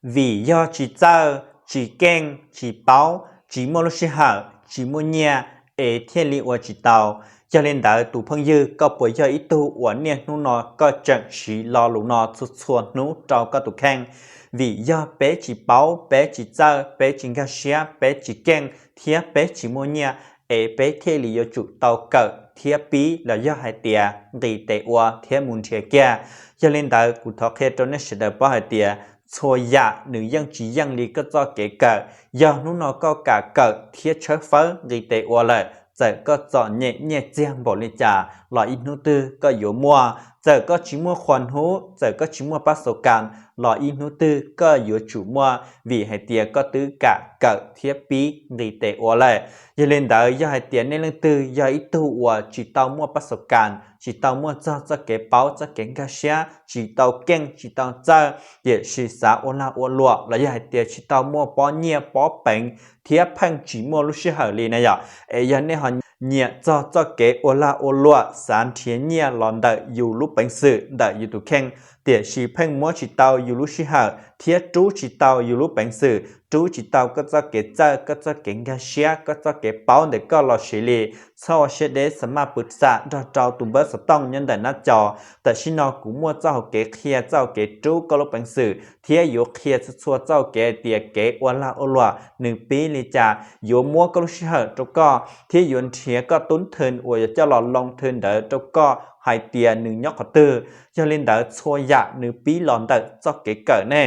vim yog tsis txawj, tsis keej, tsis paub, tsis muaj lub sij hawm, tsis muaj nyiaj, es thiaj li ua tsis tau. Yog li ntawd tus phooj ywg, koj puas yog ib tug uas niaj hnub no koj tseem siv lo lus no txhua txhua hnub rau koj tus kheej? Vim yog peb tsis paub, peb tsis txawj, peb tsis nkag siab, peb tsis keej thiab peb tsis muaj nyiaj, es peb thiaj li yuav tsum tau kawm thiab pib los yog hais tias nqis tes ua thiab mus nrhiav kiag. Yog li ntawd kuv thov qhia rau nej sawv daws paub hais tias txhua yam nws yeej tsis yeej li koj txoj kev kawm. Yog hnub no koj kam kawm thiab tshawb fawb nqis tes ua lawm, txawm koj txom nyem nyiaj txiag npaum li cas los ib hnub twg koj yuav muaj. Txawm koj tsis muaj qhua hnub, txawm koj tsis muaj pab xau kas los ib hnub twg koj yuav tsum muaj, vim hais tias koj twb kam kawm thiab pib nqis tes ua lawm. Yog li ntawd yog hais tias nej leej twg yog ib tug uas tsis tau muaj pab xau kas, tsis tau muaj txog txoj kev paub, txoj kev nkag siab, tsis tau keej, tsis tau txawj, tiam sis xav ua lag ua luam los yog hais tias tsis tau muaj pob nyiaj pob peev thiab pheej tsis muaj lub sij hawm li na yom, es yog nej ho nyiam txog txoj kev ua lag ua luam, xav nrhiav nyiaj los ntawm yus lub peev xwm, ntawm yus tus kheej, tiam sis pheej muab tsis tau yus lub sij hawm thiab rub tsis tau yus lub peev xwm, rub tsis tau koj txoj kev txawj, koj txoj kev nkag siab, koj txoj kev paub ntawm koj los siv li, txhob ua siab deb, xa maj pw xam nrog rau tus npawb xov tooj nyob ntawm nab cov. Tam sim no kuv muaj txoj hauv kev qhia, txoj hauv kev rub koj lub peev xwm thiab yuav qhia txhua txhua txoj hauv kev hais tias kev ua lag ua luam nws pib li cas, yuav muab koj lub sij hawm rau koj thiab yuav nrhiav koj tub thwj uas yuav coj los loo thwj ntawd rau koj hais tias nws nyob qhov twg. Yog li ntawd txhua yam nws pib los ntawm txoj kev kawm ne.